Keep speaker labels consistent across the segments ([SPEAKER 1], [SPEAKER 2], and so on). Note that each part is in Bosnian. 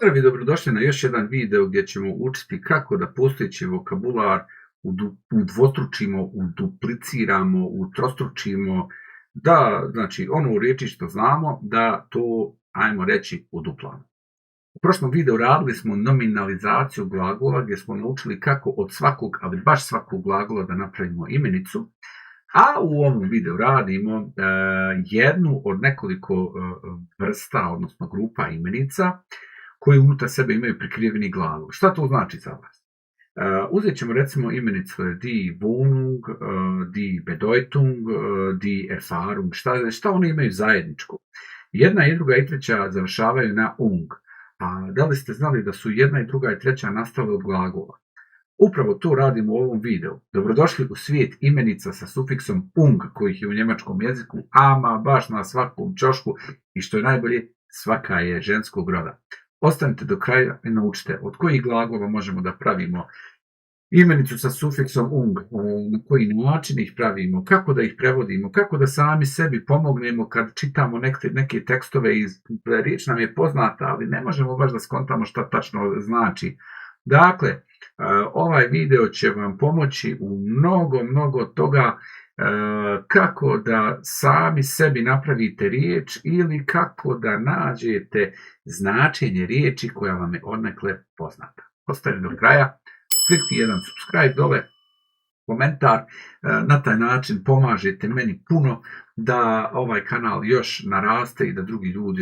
[SPEAKER 1] Pozdrav i dobrodošli na još jedan video gdje ćemo učiti kako da postojeći vokabular udvostručimo, udupliciramo, utrostručimo, da, znači, ono u riječi što znamo, da to, ajmo reći, uduplamo. U prošlom videu radili smo nominalizaciju glagola gdje smo naučili kako od svakog, ali baš svakog glagola da napravimo imenicu, a u ovom videu radimo jednu od nekoliko vrsta, odnosno grupa imenica, koji unutar sebe imaju prikriveni glagol. Šta to znači za vas? Uzet ćemo recimo imenicu die Wohnung, die Bedeutung, die Erfahrung. Šta one imaju zajedničko? Jedna i druga i treća završavaju na ung. A da li ste znali da su jedna i druga i treća nastale od glagola? Upravo to radimo u ovom videu. Dobrodošli u svijet imenica sa sufiksom ung, kojih je u njemačkom jeziku ama baš na svakom ćošku i što je najbolje, svaka je ženskog roda. Ostanite do kraja i naučite od kojih glagola možemo da pravimo imenicu sa sufiksom ung, na koji način ih pravimo, kako da ih prevodimo, kako da sami sebi pomognemo kad čitamo neke tekstove iz riječ nam je poznata, ali ne možemo baš da skontamo šta tačno znači. Dakle, ovaj video će vam pomoći u mnogo toga kako da sami sebi napravite riječ ili kako da nađete značenje riječi koja vam je odnekle poznata. Ostanite do kraja, kliknite jedan subscribe dole, komentar, na taj način pomažete meni puno da ovaj kanal još naraste i da drugi ljudi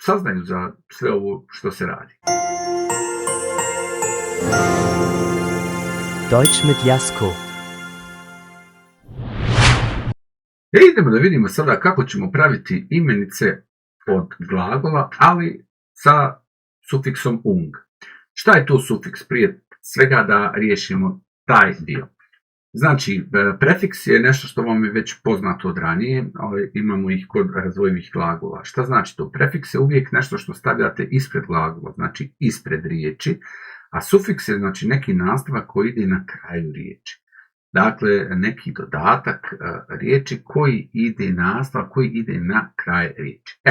[SPEAKER 1] saznaju za sve ovo što se radi.
[SPEAKER 2] Deutsch mit Jasko.
[SPEAKER 1] Idemo da vidimo sada kako ćemo praviti imenice od glagola, ali sa sufiksom ung. Šta je to sufiks? Prije svega da riješimo taj dio. Znači, prefiks je nešto što vam je već poznato od ranije, ali imamo ih kod razdvojivih glagola. Šta znači to? Prefiks je uvijek nešto što stavljate ispred glagola, znači ispred riječi, a sufiks je znači neki nastavak koji ide na kraju riječi. Dakle, neki dodatak riječi koji ide nastavak, koji ide na kraj riječi.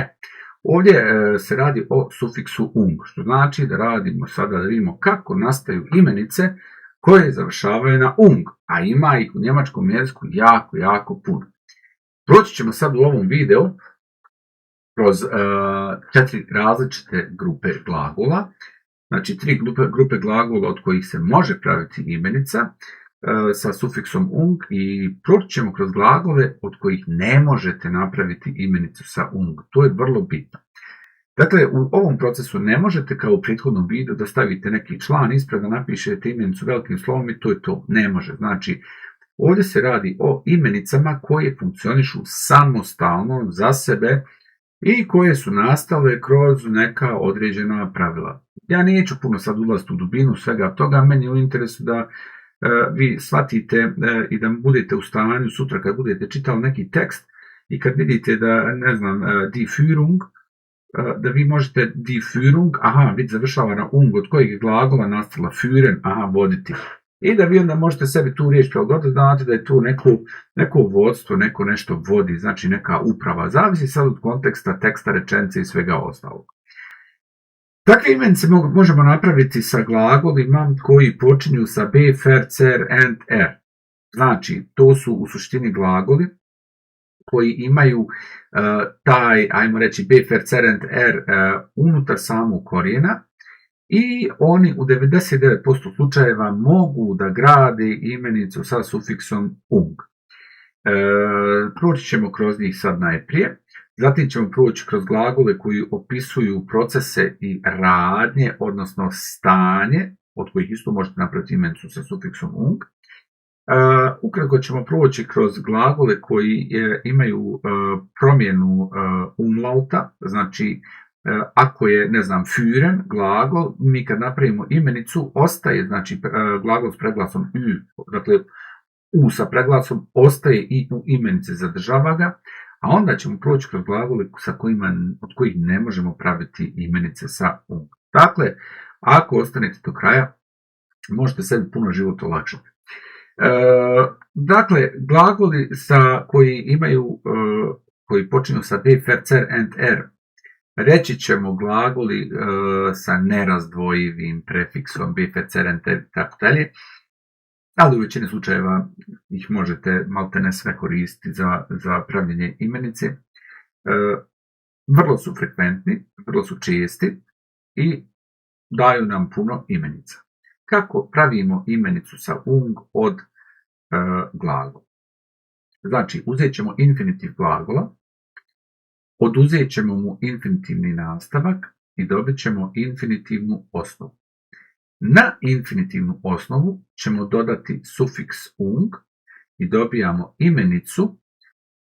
[SPEAKER 1] Ovdje se radi o sufiksu ung, što znači da radimo sada da vidimo kako nastaju imenice koje završavaju na ung, a ima ih u njemačkom jeziku jako puno. Proći ćemo sad u ovom videu kroz 4 različite grupe glagola, znači 3 grupe glagola od kojih se može praviti imenica sa sufiksom ung i proći ćemo kroz glagole od kojih ne možete napraviti imenicu sa ung. To je vrlo bitno. Dakle, u ovom procesu ne možete kao u prethodnom videu da stavite neki član ispred, da napišete imenicu velikim slovom i to je to. Ne može. Znači, ovdje se radi o imenicama koje funkcionišu samostalno za sebe i koje su nastale kroz neka određena pravila. Ja neću puno sad ulaziti u dubinu svega toga, meni je u interesu da vi shvatite i da budete u stanju sutra kad budete čitali neki tekst i kad vidite da, ne znam, die Führung, da vi možete die Führung, već završava na ung, od kojeg je glagola nastala führen, voditi. I da vi onda možete sebi tu riječ prilagoditi, znate da je tu neko vodstvo, neko nešto vodi, znači neka uprava. Zavisi sad od konteksta, teksta, rečenice i svega ostalog. Takve imenice možemo napraviti sa glagolima koji počinju sa be, fer, cer, and, er. Znači, to su u suštini glagoli koji imaju taj, ajmo reći, be, fer, cer, and, er unutar samog korijena i oni u 99% slučajeva mogu da grade imenicu sa sufiksom ung. Proći ćemo kroz njih sad najprije. Zatim ćemo proći kroz glagole koji opisuju procese i radnje, odnosno stanje, od kojih isto možete napraviti imenicu sa sufiksom ung. Ukratko ćemo proći kroz glagole koji imaju promjenu umlauta, znači ako je, ne znam, führen glagol, mi kad napravimo imenicu, ostaje, znači glagol s preglasom u, dakle u sa preglasom ostaje i u imenice, zadržava ga, a onda ćemo proći kroz glagole od kojih ne možemo praviti imenice sa ung. Dakle, ako ostanete do kraja, možete sebi puno život olakšati. Dakle, glagoli koji počinju sa be, fer, cer, and, er, Reći ćemo glagoli sa nerazdvojivim prefiksom BFCRNT i tako dalje, ali u većini slučajeva ih možete maltene sve koristiti za pravljenje imenice. Vrlo su frekventni, vrlo su česti i daju nam puno imenica. Kako pravimo imenicu sa ung od glagola? Znači, uzet ćemo infinitiv glagola, oduzet ćemo mu infinitivni nastavak i dobit ćemo infinitivnu osnovu. Na infinitivnu osnovu ćemo dodati sufiks ung i dobijamo imenicu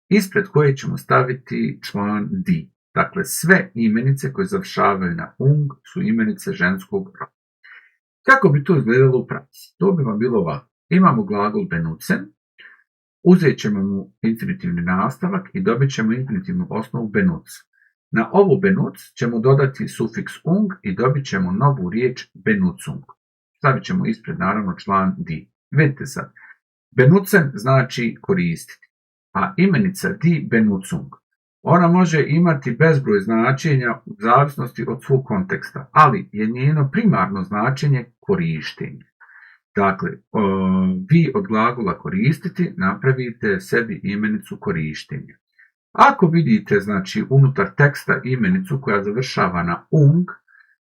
[SPEAKER 1] ispred koje ćemo staviti član di. Dakle, sve imenice koje završavaju na ung su imenice ženskog roda. Kako bi to izgledalo u praksi? To bi vam bilo ovako. Imamo glagol benutzen, uzet ćemo mu infinitivni nastavak i dobit ćemo infinitivnu osnovu benuc. Na ovu benuc ćemo dodati sufiks ung i dobit ćemo novu riječ benucung. Stavit ćemo ispred naravno član di. Vidite sad, benutzen znači koristiti, a imenica di benucung. Ona može imati bezbroj značenja u zavisnosti od svog konteksta, ali je njeno primarno značenje korištenje. Dakle, vi od glagola koristiti napravite sebi imenicu korištenja. Ako vidite, znači, unutar teksta imenicu koja završava na ung,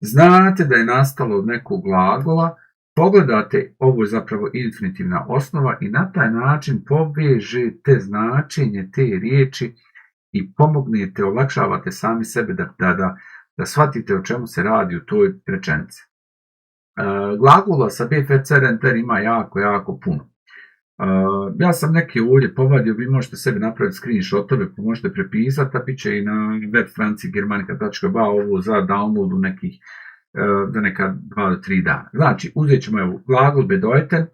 [SPEAKER 1] znate da je nastalo od nekog glagola, pogledate, ovo je zapravo infinitivna osnova i na taj način povežete značenje te riječi i pomognete, olakšavate sami sebe da shvatite o čemu se radi u toj rečenici. Glagola sa BFCRNT ima jako puno. Ja sam neke ovdje povadio, vi možete sebi napraviti screenshotove, pa možete prepisati, a bit će i na web stranici germanica.ba ovo za download u nekih za neka 2 do 3 dana. Znači, uzet ćemo evo, glagol bedeuten,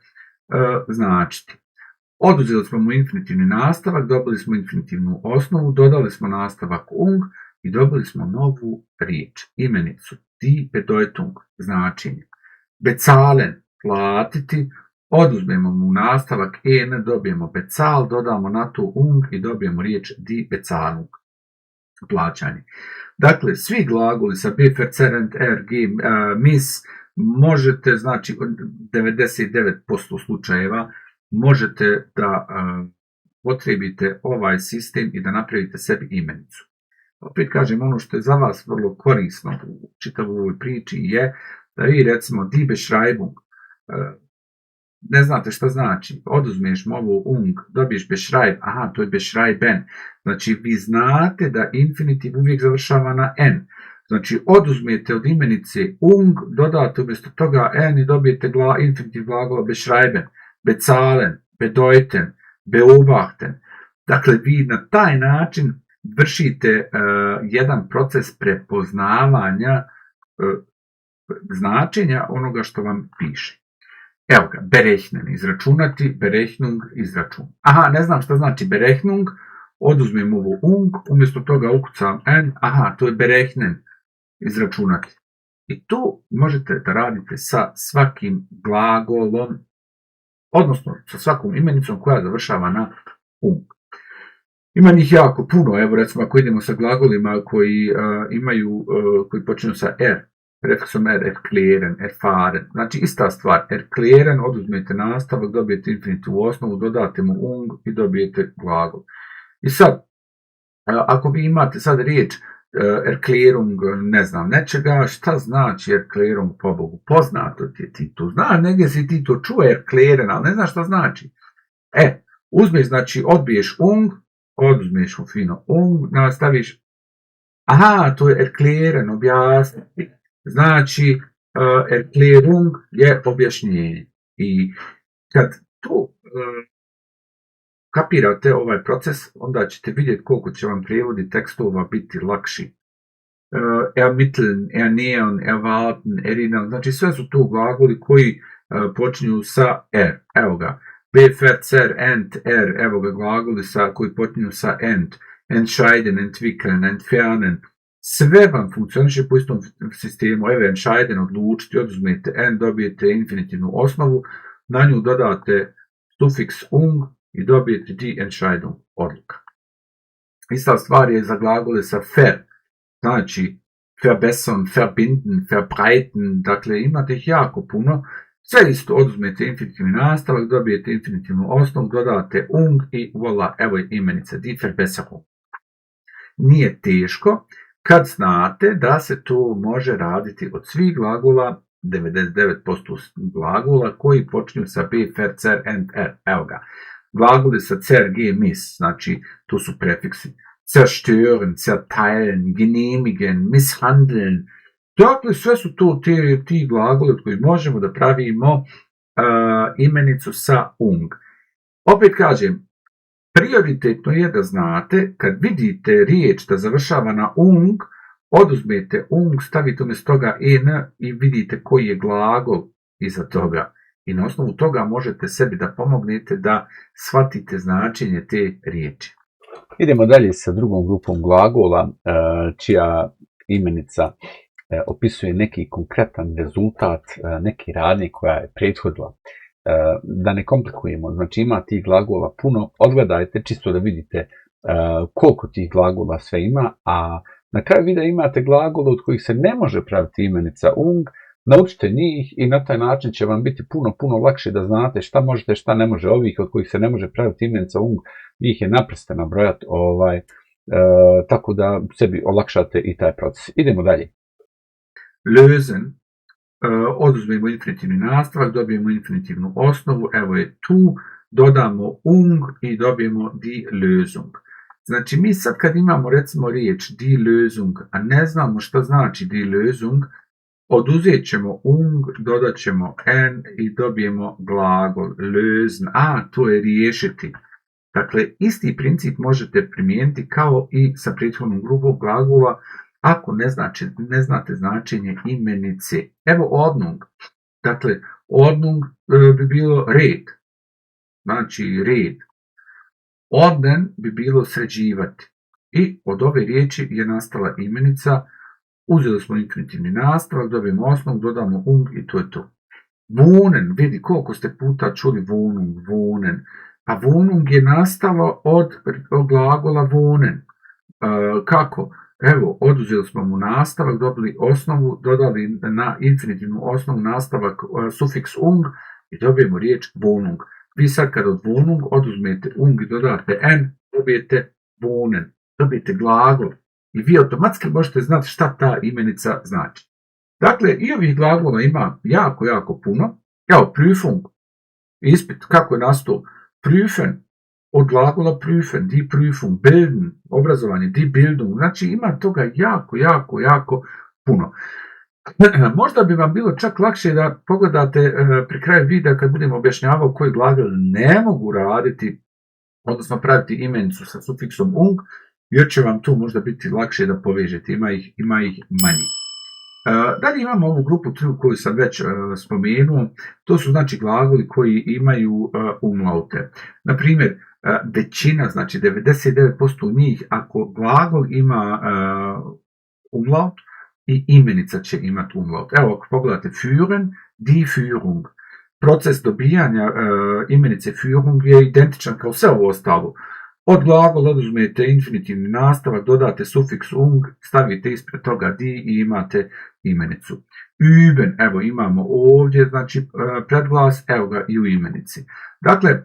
[SPEAKER 1] značiti. Oduzeli smo mu infinitivni nastavak, dobili smo infinitivnu osnovu, dodali smo nastavak ung i dobili smo novu riječ, imenicu, die Bedeutung, značenje. Bezahlen, platiti, oduzmemo mu nastavak en, dobijemo bezahl, dodamo na to ung i dobijemo riječ die Bezahlung, plaćanje. Dakle, svi glagoli sa BFCRNT, RG, mis, možete, znači, 99% slučajeva, možete da potrebite ovaj sistem i da napravite sebi imenicu. Opet kažem, ono što je za vas vrlo korisno u čitavoj ovoj priči je da vi recimo die Beschreibung, ne znate šta znači, oduzmeš ovo ung, dobiješ beschreib, aha, to je beschreiben, znači vi znate da infinitiv uvijek završava na n, znači oduzmete od imenice ung, dodate umjesto toga n i dobijete infinitiv glagola beschreiben, bezahlen, bedeuten, beobachten. Dakle, vi na taj način vršite jedan proces prepoznavanja značenja onoga što vam piše. Evo ga, berechnen, izračunati, berechnung, izračun. Aha, ne znam šta znači berechnung, oduzmem ovo ung, umjesto toga ukucam n, aha, to je berechnen, izračunati. I tu možete da radite sa svakim glagolom, odnosno sa svakom imenicom koja završava na ung. Ima njih jako puno, evo recimo ako idemo sa glagolima koji počinju sa r, prefiksom r, erklären, erfahren, znači ista stvar, erklären, oduzmete nastavak, dobijete infinitivnu osnovu, dodate mu ung i dobijete glagol. I sad, ako vi imate sad riječ erklärung, ne znam nečega, šta znači erklärung, po Bogu, poznato ti to zna, negdje si ti to čuo erklären, ali ne znaš šta znači. Uzmeš, znači odbiješ ung, oduzmeš mu fino ung, nastaviš, aha, to je erklären, objasniti. Znači, erklärung je objašnjenje. I kad tu kapirate ovaj proces, onda ćete vidjeti koliko će vam prijevodi tekstova biti lakši. Ermitteln, ernähren, erwarten, erinnern, znači sve su to glagoli koji počinju sa r. Evo ga, BFCRNT, r, evo ga glagoli koji počinju sa ent, entscheiden, entwickeln, entfernen. Sve vam funkcioniše po istom sistemu, evo entscheiden, odlučiti, oduzmete n, dobijete infinitivnu osnovu, na nju dodate sufiks ung i dobijete die Entscheidung, odluka. Ista stvar je za glagole sa fer, znači verbessern, verbinden, verbreiten, dakle imate ih jako puno. Sve isto, oduzmete infinitivni nastavak, dobijete infinitivnu osnovu, dodate ung i voila, evo je imenica, die Verbesserung. Nije teško kad znate da se to može raditi od svih glagola, 99% glagola koji počinju sa b, fer, cer, end, er. Evo ga. Glagoli sa cer, g, mis, znači tu su prefiksi. Zerstören, zerteilen, genehmigen, misshandeln. Dakle, sve su to ti glagoli od kojih možemo da pravimo imenicu sa ung. Opet kažem, prioritetno je da znate, kad vidite riječ da završava na ung, oduzmete ung, stavite umjesto toga en i vidite koji je glagol iza toga. I na osnovu toga možete sebi da pomognete da shvatite značenje te riječi.
[SPEAKER 2] Idemo dalje sa drugom grupom glagola, čija imenica opisuje neki konkretan rezultat neke radnje koja je prethodila. Da ne komplikujemo, znači ima tih glagola puno, odgledajte čisto da vidite koliko tih glagola sve ima, a na kraju videa imate glagole od kojih se ne može praviti imenica ung, naučite njih i na taj način će vam biti puno lakše da znate šta možete, šta ne može. Ovih od kojih se ne može praviti imenica ung, njih je naprste nabrojati, tako da sebi olakšate i taj proces. Idemo dalje.
[SPEAKER 1] Lösen, oduzmemo infinitivni nastavak, dobijemo infinitivnu osnovu, evo je tu, dodamo ung i dobijemo die Lösung. Znači mi sad kad imamo recimo riječ die Lösung, a ne znamo što znači die Lösung, oduzet ćemo ung, dodat ćemo n i dobijemo glagol lösen, a to je riješiti. Dakle, isti princip možete primijeniti kao i sa prethodnom grupom glagola ako ne znate značenje imenice. Evo ordnung. Dakle, ordnung bi bilo red. Znači red. Ordnen bi bilo sređivati. I od ove riječi je nastala imenica. Uzeli smo infinitivni nastavak, dobijemo osnovu, dodamo ung i to je to. Wohnen, vidi koliko ste puta čuli wohnung, wohnen. A wohnung je nastalo od glagola wohnen. Kako? Evo, oduzeli smo mu nastavak, dobili osnovu, dodali na infinitivnu osnovu nastavak sufiks ung i dobijemo riječ wohnung. Vi sad kad od wohnung oduzmete ung i dodate n, dobijete wohnen, dobijete glagol. I vi automatski možete znati šta ta imenica znači. Dakle, i ovih glagola ima jako puno. Evo, Prüfung, ispit, kako je nastao? Prüfen, od glagola prüfen, die Prüfung, bilden, obrazovanje, die Bildung. Znači, ima toga jako puno. Možda bi vam bilo čak lakše da pogledate pri kraju videa kad budem objašnjavao koji glagol ne mogu raditi, odnosno praviti imenicu sa sufiksom ung, jer će vam tu možda biti lakše da povežete, ima ih manje. Dalje imamo ovu grupu koju sam već spomenuo, to su znači glagoli koji imaju umlaute. Naprimjer, većina, znači 99% njih, ako glagol ima umlaut, i imenica će imati umlaut. Evo, ako pogledate führen, die Führung. Proces dobijanja imenice Führung je identičan kao sve ovo ostalo. Od glagola oduzmete infinitivni nastavak, dodate sufiks ung, stavite ispred toga die i imate imenicu. Üben, evo imamo ovdje, znači predglas, evo ga i u imenici. Dakle,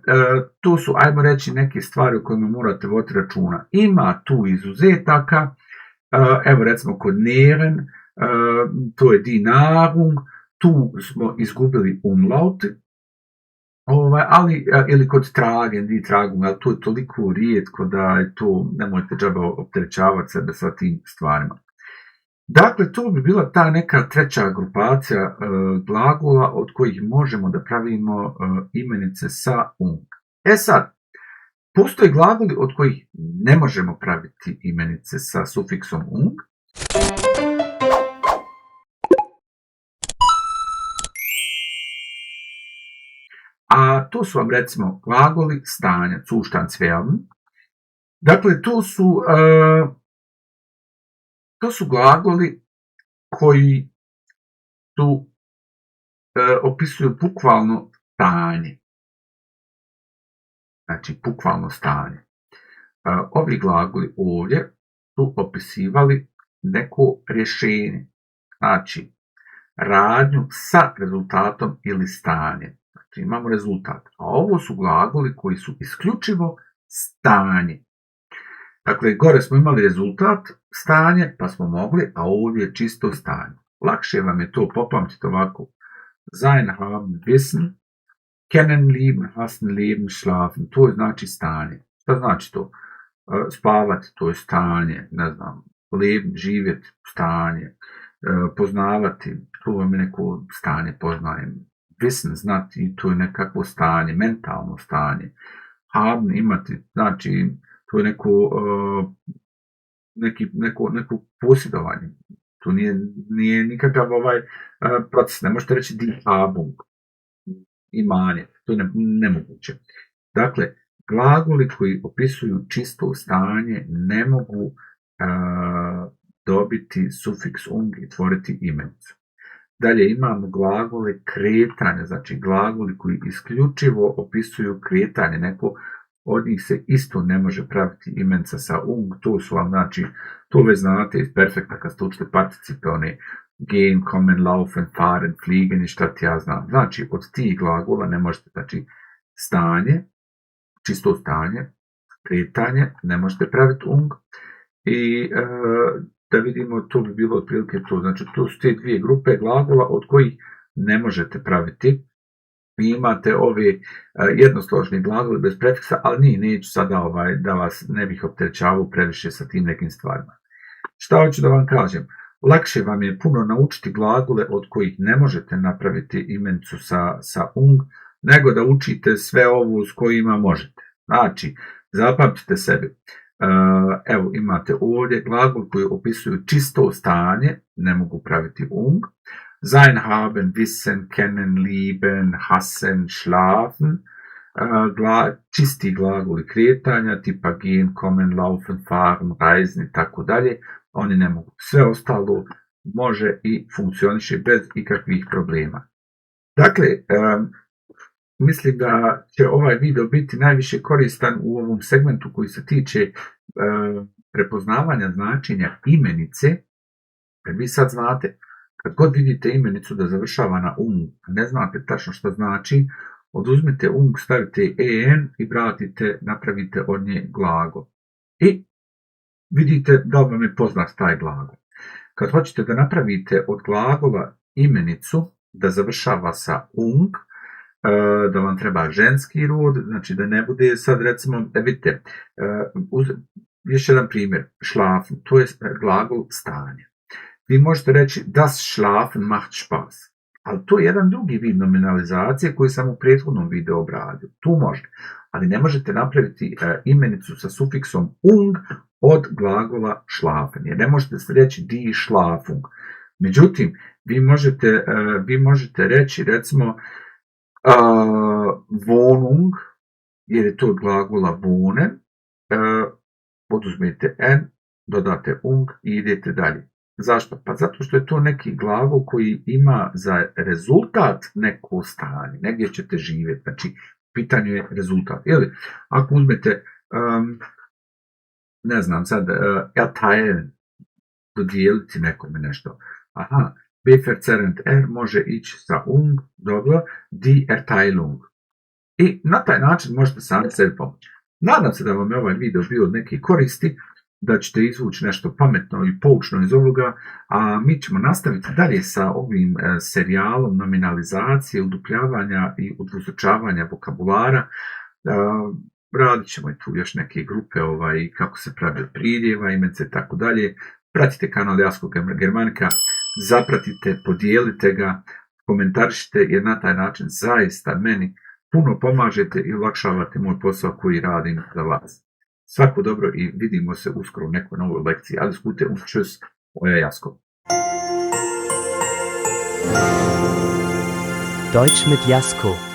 [SPEAKER 1] to su, ajmo reći, neke stvari o kojima morate voditi računa. Ima tu izuzetaka, evo recimo kod nähren, to je die Nahrung, tu smo izgubili umlaut, ali, ili kod tragen, die Tragung, ali to je toliko rijetko da je to, nemojte džaba opterećavati sebe sa tim stvarima. Dakle, to bi bila ta neka treća grupacija glagola od kojih možemo da pravimo imenice sa ung. E sad, postoje glagoli od kojih ne možemo praviti imenice sa sufiksom ung. A to su vam recimo glagoli stanja, Zustand werden. Dakle, to su glagoli koji opisuju bukvalno stanje. Znači, bukvalno stanje. Ovi glagoli ovdje su opisivali neko rješenje. Znači, radnju sa rezultatom ili stanje. Znači, imamo rezultat. A ovo su glagoli koji su isključivo stanje. Dakle, gore smo imali rezultat, stanje, pa smo mogli, a ovdje je čisto stanje. Lakše vam je to popamtiti ovako. Sein, haben, wissen, kennen, lieben, hassen, leben, schlafen. To je znači stanje. Šta znači to? Spavati, to je stanje, ne znam, leben, živjeti, stanje, poznavati, to vam je neko stanje, poznajem. Wissen, znati, to je nekakvo stanje, mentalno stanje. Haben, imati, znači, to je neko posjedovanje. To nije nikakav proces. Ne možete reći die Habung, imanje. To je nemoguće. Dakle, glagoli koji opisuju čisto stanje ne mogu dobiti sufiks ung i tvoriti imenicu. Dalje imamo glagole kretanja, znači glagoli koji isključivo opisuju kretanje. Neko od njih se isto ne može praviti imenica sa ung, to su vam, znači, to već znate iz perfekta kad ste učili participe, one gehen, kommen, laufen, fahren, fliegen i šta ti ja znam. Znači, od tih glagola ne možete, znači, stanje, čisto stanje, kretanje, ne možete praviti ung. I da vidimo, to bi bilo otprilike to. Znači, to su te dvije grupe glagola od kojih ne možete praviti. Vi imate ove jednosložni glagoli bez prefiksa, ali neću sada da vas ne bih opterećavao previše sa tim nekim stvarima. Šta hoću da vam kažem? Lakše vam je puno naučiti glagole od kojih ne možete napraviti imenicu sa ung, nego da učite sve ovo s kojima možete. Znači, zapamtite sebi. Evo, imate ovdje glagol koji opisuju čisto stanje, ne mogu praviti ung. Sein, haben, wissen, kennen, lieben, hassen, schlafen. Čisti glagoli kretanja, tipa gehen, kommen, laufen, fahren, reisen i tako dalje. Oni ne mogu. Sve ostalo može i funkcioniše bez ikakvih problema. Dakle, mislim da će ovaj video biti najviše koristan u ovom segmentu koji se tiče prepoznavanja značenja imenice. Jer vi sad znate, kad god vidite imenicu da završava na ung, ne znate tačno što znači, oduzmite ung, stavite en i vratite, napravite od nje glagol. I vidite da vam je poznat taj glagol. Kad hoćete da napravite od glagola imenicu da završava sa ung, da vam treba ženski rod, znači da ne bude sad recimo, vidite, još jedan primjer, schlafen, to je glagol stanje. Vi možete reći das Schlafen macht Spaß, ali to je jedan drugi vid nominalizacije koji sam u prethodnom videu obradio. Tu može, ali ne možete napraviti imenicu sa sufiksom ung od glagola schlafen, jer ne možete reći die Schlafung. Međutim, vi možete reći recimo Wohnung, jer je to od glagola wohnen, oduzmete n, dodate ung i idete dalje. Zašto? Pa zato što je to neki glagol koji ima za rezultat neko stanje, negdje ćete živjeti, znači u pitanju je rezultat. Ili ako uzmete, ne znam sad, erteilen, dodijeliti nekome nešto, aha, beverzerend r može ići sa ung, dobro, die Erteilung. I na taj način možete sami sebi pomoći. Nadam se da vam je ovaj video bio od neke koristi, da ćete izvući nešto pametno i poučno iz ovoga, a mi ćemo nastaviti dalje sa ovim serijalom nominalizacije, udupljavanja i udvostručavanja vokabulara. Radit ćemo i tu još neke grupe, kako se pravi pridjeva, imence i tako dalje. Pratite kanal Jasko Germanika, zapratite, podijelite ga, komentarišite, jer na taj način zaista meni puno pomažete i olakšavate moj posao koji radim za vas. Svako dobro i vidimo se uskoro u nekoj novoj lekciji. Alles Gute und tschüss, euer Jasko.
[SPEAKER 3] Deutsch mit Jasko.